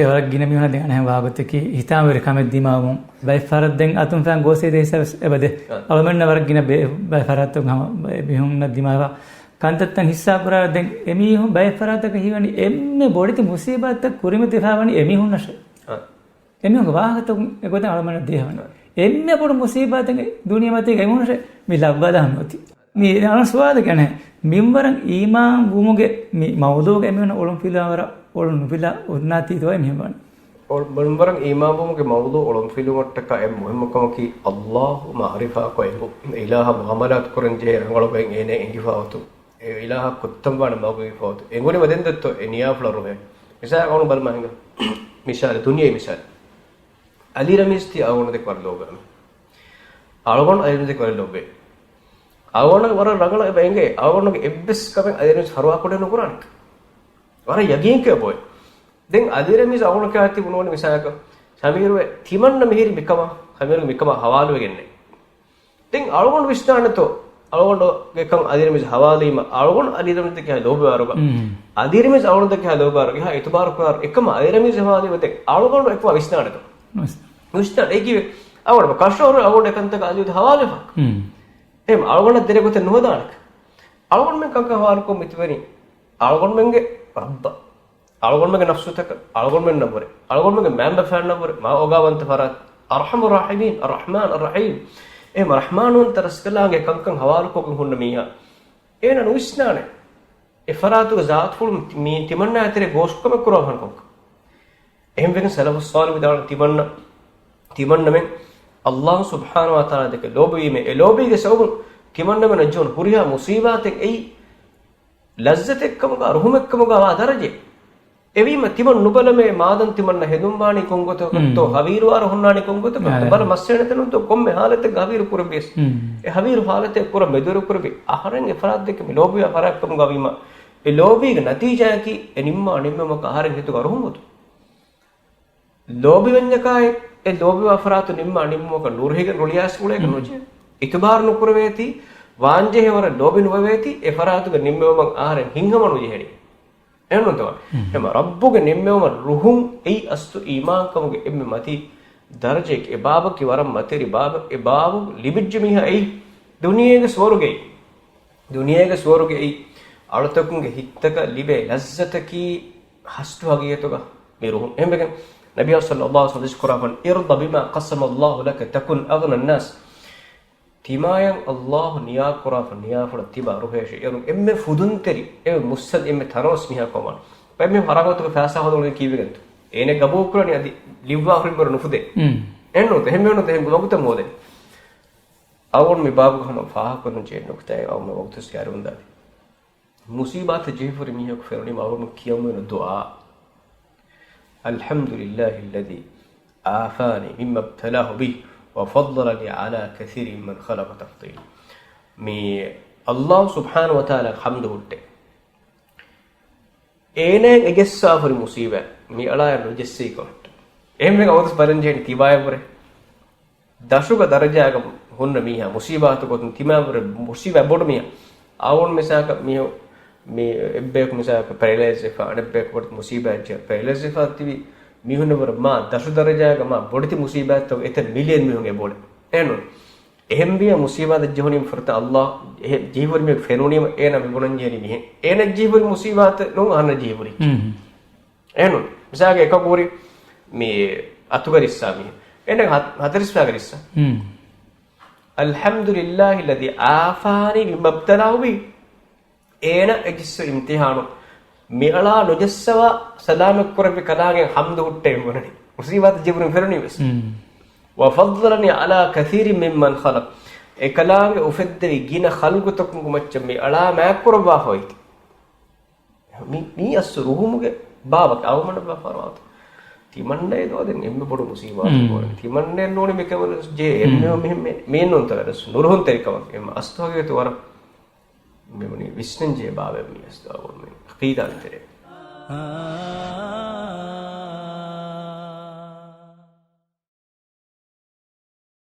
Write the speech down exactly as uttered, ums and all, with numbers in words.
ވަރަށް ގިނަ މީހުންނަށް ދެން އަނެއް ވާގޮތަކީ ހިތާމަވެރި ކަމެއް ދިމާވުން. ބައެއް ފަހަރަށް ދެން އަތުން ފައިން ގޯސް ދޭ ހިސާބެސް އެބަދޭ. އަޅުމެންނަށް ވަރަށް ގިނަ ބޭ-، ބައެއް ފަހަރަށް ހަމަ ބައެއް މީހުންނަށް ދިމާވާ ކަންތައްތައް ހިއްސާ ކުރާ ދެން އެމީހުން ބައެއް ފަރާތަކަށް ހީވަނީ އެންމެ ބޮޑެތި މުސީބާތްތައް ކުރިމަތިވެފަ ވަނީ އެމީހުންނަށޭ. އާ. އެމީހުންގެ ވާހަކަތަކުން އެގޮތަށް އަޅުމެންނަށް ދިޔަ ވަނީ. އާ. އެންމެ ބޮޑު މުސީބާތެއް ދުނިޔެމަތީގަ އެމީހުންނަށޭ މި ލައްވާލާ ނުވަތީ. މި އަން ސުވާލެއް ކަނެ، މިންވަރަށް އީމާން ވުމުގެ މި މައުޟޫގަ އެމީހުން އޮޅުން ފިލާވަރަށް އޮޅުން ނުފިލާ އޮންނާތީ ތޯއޭ މިހެން ވަނީ. އޮޅު-، މިންވަރަށް އީމާންވުމުގެ މައުޟޫ އޮޅުންފިލުމަށްޓަކާ އެއް މުހިއްމު ކަމަކީ، އައްލާހު މަޢުރިފާކޮށް އެނގުން، އެ އިލާހަށް މުޢާމަލާތު ކުރަން ޖެހޭ ރަނގަޅު ބައެއް އޭނަ އެނގިފަ އޮތުން، އެ އިލާހަށް ކުއްތަންވާނެ މަގު އެނގިފަ އޮތުން. އެނގުނީމަ ދެން ދެއްތޯ އެ ނިޔާފުޅަށް ރުހޭ. މިސާލަކަށް އަޅުން ބަލަމާ ހިނގާ. މިސާލެއް، ދުނިޔެ މިސާލެއް. އަލީ ރަމީޒް ތީ އަޅުގަނޑު ދެކެ ވަރަށް ލޯބިވޭ. އަޅުގަނޑު އަލީ ރަމީޒް ދެކެ ވަރަށް ލޯބިވޭ. އަޅުގަނޑު ވަރަށް ރަނގަޅަށް އެބަ އެނގޭ. އަޅުގަނޑުގެ އެއްވެސް ކަމެއް އަލީ ރަމީޒް ފަރުވާކުޑަ ނުކުރާނެ. ވަރަށް ޔަގީންކޮށް އެބައޮތް. ދެން އަލީ ރަމީޒް އަޅުގަނޑު ކާތި ބުނުވަނީ މިސާލަކަށް، ސަމީރު ތިމަންނަ މިހިރީ މިކަމަށް، ސަމީރު މިކަމަށް ހަވާލުވެގެންނޭ. ދެން އަޅުގަނޑު ވިސްނާނެތޯ، އަޅުގަނޑުގެ ކަން އަލީ ރަމީޒް ހަވާލުވީމަ، އަޅުގަނޑު އަލީ ރަމީޒް ދެކެ ލޯބިވާރުގަ، މް. އަލީ ރަމީޒް އަޅުގަނޑު ދެކެ ލޯބިވާރުގަ، އެހާ އިތުބާރު ކުރާރު އެކަމަށް އަލީ ރަމީޒް ހަވާލުވީމަ ދެން އަޅުގަނޑު އެކުވާ ވިސްނާނެތޯ؟ ވިސްނާ. ވިސްނާ. އެކީ ވެ. އަޅުގަނޑު ކަށަވަރު އަޅުގަނޑު އެކަންތަކަށް އަލީ ހަވާލުވެފަ. މް. އެހެން އަޅުގަނޑަށް ދެރަ ގޮތެއް ނުހަދާނެ. އަޅުގަނޑުމެން ކަންކަން ހަވާލުކޮށް މިތިބެނީ އަޅުގަނޑުމެންގެ ރައްބަށް. އަޅުގަނޑުމެންގެ ނަފްސުތަކަށް، އަޅުގަނޑުމެންނަށްވުރެ، އަޅުގަނޑުމެންގެ މައިންބަފައިންނަށްވުރެ، މާ އޯގާވަންތަ ފަރާތް، އަރްޙަމުއްރާޙިމީން، އައްރަޙްމާން އައްރަޙީމް. އެ ރަޙްމާންވަންތަ ރަސްކަލާނގެ ކަންކަން ހަވާލުކޮށްގެން ހުންނަ މީހާ، އޭނަ ނުވިސްނާނެ. އެ ފަރާތުގެ ޒާތުފުޅު މި ތިމަންނާ ތެރޭ ގޯސްކަމެއް ކުރާ ހަންކޮކަ. އެހެންވެގެން ސަލަފުއް ޞާލިޙު ވިދާޅުވި ތިމަންނަ، ތިމަންނަމެން އައްލާހު ސުބްޙާނަހު ވަތަޢާލާ ދެކެ ލޯބިވީމޭ، އެ ލޯބީގެ ސަބަބުން ތިމަންނަމެންނަށް ޖެހުނު ހުރިހާ މުޞީބާތެއް އެއީ ލައްޒަތެއްކަމުގަ، ރުހުމެއްކަމުގަ ވާ ދަރަޖައެއް. އެވީމަ ތިމަން ނުބަލަމޭ، މާދަން ތިމަންނަ ހެދުންވާނީ ކޮންގޮތަކަށްތޯ، ހުން. ހަވީރުވާރަށް ހުންނާނީ ކޮންގޮތަކަށްތޯ، އާ. ބަލަ މައްސަލަތައް ނޫންތޯ، ކޮންމެ ހާލަތެއްގަ ހަވީރު ކުރެއްވިޔަސް. ހުން. އެ ހަވީރު ހާލަތެއް ކުރަން މެދުވެރި ކުރެއްވި އަހަރެން އެ ފަރާތް ދެކެ މި ލޯބިވާ ފަރާތްކަމުގަ ވީމަ، އެ ލޯބީގެ ނަތީޖާއަކީ އެ ނިންމާ ނިންމުމަކަށް އަހަރެން ހިތުގަ ރުހުމު އޮތުން. ލޯބިވެންޏަކާއި، އެ ލޯބިވާ ފަރާތު ނިންމާ ނިންމުމަކަށް ނުރުހިގެން ރުޅިއައިސް ގުޅޭކަށް ނުޖެހޭ. އިތުބާރު ނުކުރެވޭތީ، ވާންޖެހޭވަރަށް ލޯބި ނުވެވޭތީ، އެ ފަރާތުގެ ނިންމެވުމަށް އަހަރެން ހިތްހަމަ ނުޖެހެނީ. އެހެންނޫންތޯ؟ ހުން. އެމަ ރައްބުގެ ނިންމެވުމަށް ރުހުން އެއީ އަސްލު އީމާންކަމުގެ އެންމެ މަތީ ދަރަޖައެކޭ. އެ ބާބަކީ ވަރަށް މަތިވެރި ބާބަ. އެ ބާބު ލިބިއްޖެ މީހާ އެއީ ދުނިޔޭގެ ސުވަރުގެއީ. ދުނިޔޭގެ ސުވަރުގެ އެއީ އަޅުތަކުންގެ ހިތްތަކަށް ލިބޭ ލައްޒަތަކީ ހަސްޓު ހަގީގަތުގަ މި ރުހުން. އެހެންވެގެން ނަބިއްޔާ ޞައްލައްލާހު ޢަލައިހި ވަސައްލަމަ ޙަދީޘް ކުރާފަން، "ارض بما قسم الله لك تكن أغنى الناس." ތިމާޔަށް އައްލާހު ނިޔާކުރާފަ ނިޔާފުޅަށް ތިބާ ރުހޭށޭ. އޭރުން އެންމެ ފުދުންތެރި، އެންމެ މުއްސަނދި، އެންމެ ތަނަވަސް މީހާ ކަމަށް. ބައެއް މީހުން ހަރާމް ގޮތުގަ ފައިސާ ހޯދަން އުޅެނީ ކީއްވެގެންތޯ؟ އޭނަ ގަބޫލުކުރަނީ އަދި ލިއްވާ ހުރިން ބުރަ ނުފުދޭ. ހުން. އެހެންނޫންތަ؟ އެހެން މީހުންނުތަ އެހެން ވަގުތެއް ހޯދަނީ. އަޅުގަނޑު މި ބާބުގަ ހަމަ ފާހަގަކޮށްލަން ޖެހޭ ނުކުތާއެއް އަޅުގަނޑު ވަގުތު ސިޔާރު ވަންދާނީ. މުޞީބާތަށް ޖެހިފަ ހުރި މީހަކު ފެނުނީމަ އަޅުގަނޑު ކިޔަންވީނު ދުޢާ، "الحمد لله الذي عافاني مما ابتلاه به وفضلني على كثير ممن خلق تفضيلا." މި އައްލާހު ސުބްޙާނަހު ވަތަޢާލާ ޙަމްދު ހުއްޓޭ. އޭނައަށް އެ ޖެއްސާފަ ހުރި މުޞީބާތް މިއަޅާއަށް ނުޖެއްސީ ކަމަށްޓަ. އެހެންވެ އަވަސް ބަލަން ޖެހެނީ ތިބާޔަށްވުރެ. ދަށުގަ ދަރަޖާގަ ހުންނަ މީހާ، މުޞީބާތު ގޮތުން ތިމާވުރެ މުޞީބާ ބޮޑު މީހާ. އަވަން މިސާކަށް މީހު، މި އެއްބަޔަކު މިސާކަށް ޕެރަލައިޒް ވެފަ، އަނެއްބަޔަކު ބޮޑު މުޞީބާތް ޖެ-، ޕެރަލައިޒް ވެފަ ތިބި މީހުންނަށްވުރެ މާ ދަށު ދަރަޖާގަ މާ ބޮޑެތި މުޞީބާތްތައް އެތައް މިލިއަން މީހުން އެބޮޑެ. އެހެންނު. އެހެންވިޔަ މުޞީބާތަށް ޖެހުނީމަ ފުރަތަ އައްލާ އެހެ-، ޖެހިފަ ހުރި މީހަކު ފެނުނީމަ އޭނަ މި ބުނަން ޖެހެނީ މިހެން. އޭނަ ޖެހިފަ ހުރި މުޞީބާތެއް ނޫން އަހަންނަށް ޖެހިފަ ހުރި. ހުން. އެހެންނު. މިސާލަކަށް އެކަކު ހުރި މި އަތުގަ ރިއްސާ މީހެއް. އޭނަ ހަ-، ހަތަރެސްފައިގަ ރިއްސާ. ހުން. "الحمد لله الذي عافاني مما ابتلاه به." އޭނަ އެ ޖެއްސު އިމްތިޙާނު މިއަޅާ ނުޖެއްސަވާ ސަލާމަތް ކުރެއްވި ކަލާނގެ ޙަމްދު ހުއްޓޭ ބުނަނީ. މުޞީބާތަށް ޖެހިފަ ހުރި މީހަކު ފެނުނީވެސް. ހުން. "وفضلني على كثير ممن خلق." އެ ކަލާނގެ އުފެއްދެވި ގިނަ ޚަލްޤުތަކުންގެ މައްޗަށް މި އަޅާ މާތްކުރައްވާފަ އޮތީ. މި، މީ އަސްލު ރުހުމުގެ ބާބަކީ އަޅުގަނޑަށް ވާ ފަރާތު. ތިމަންނައެއް ދޯ ދެން އެންމެ ބޮޑު މުޞީބާތަކު ހުން. ކޯނެ. ތިމަންނައެއް ނޫނީ މިކަމަށް ޖެހޭ އެންމެ ހުން. މި، މި، މީން ނޫންތަ ވެރަސް ނުރުހުންތެރިކަމަށް އެންމެ އަސްލު ހަގީގަތު ވަރަށް މި ވަނީ ވިސްނަން ޖެހޭ ބާބެއް މީ އަސްލު އަޅުގަނޑުމެން އަޤީދާގެ ތެރޭ.